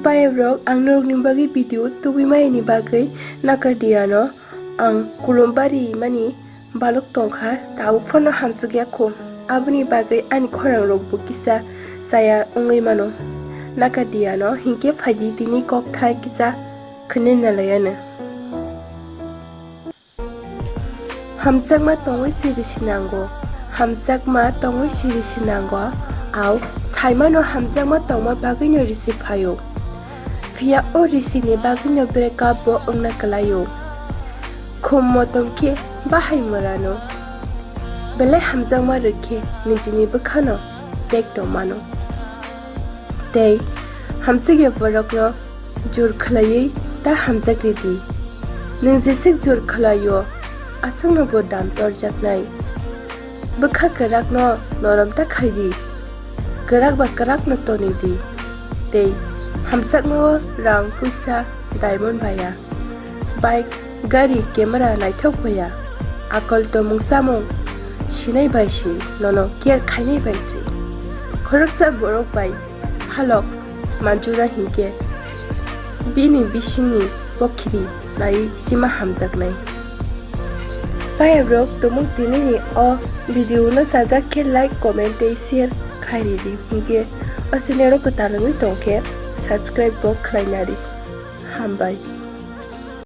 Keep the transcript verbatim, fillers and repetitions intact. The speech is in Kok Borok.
Bayarok, ang norokni bagwi video tubui mani bagwi nakardi ano. Ang Kulumbari mani balok tongkha, tabuk phano hamsukya kho. Aboni bagwi ani khorang rokbo kisa chaya wngwi mano. Nakardi ano, hinkhe phaidi tini kokthai kisa khwnwi nalai ano. Hamjakma tongwi se risi nango, hamjakma tongwi se risi nango, au saimano hamjakma tongma bagwino risi phaio. Phiya o risini bagwino breakup bo wngna kwlaio. Khum motom khe bahai mwrano. Belai hamjakma rwkhe nijini bwkhano tek tongmano. Tei hamjakya borokno jur khwlaiwi ta hamjak ridi. Nwng jeswk jur khwlaio, aswkno bo dam torjaknai. Bwkha kwrakno norom ta khaidi, kwrak ba kwrakno tonwi di. Tei hamjakmao rang puisa diamond baya, bike, gari, camera naithok baya, akol tomung chamung sinai bai se nono care khainai bai se. Khoroksa borok bai halok manjuna hinkhe bini bisingni pokhiri nai sima hamjaknai. Bayarok, tumung tinini o video no sajak khe like, comment tei share khai ridi, hinkhe o channel o kwtal wngwi tongkhe subscribe bo khlai nari. Hambai.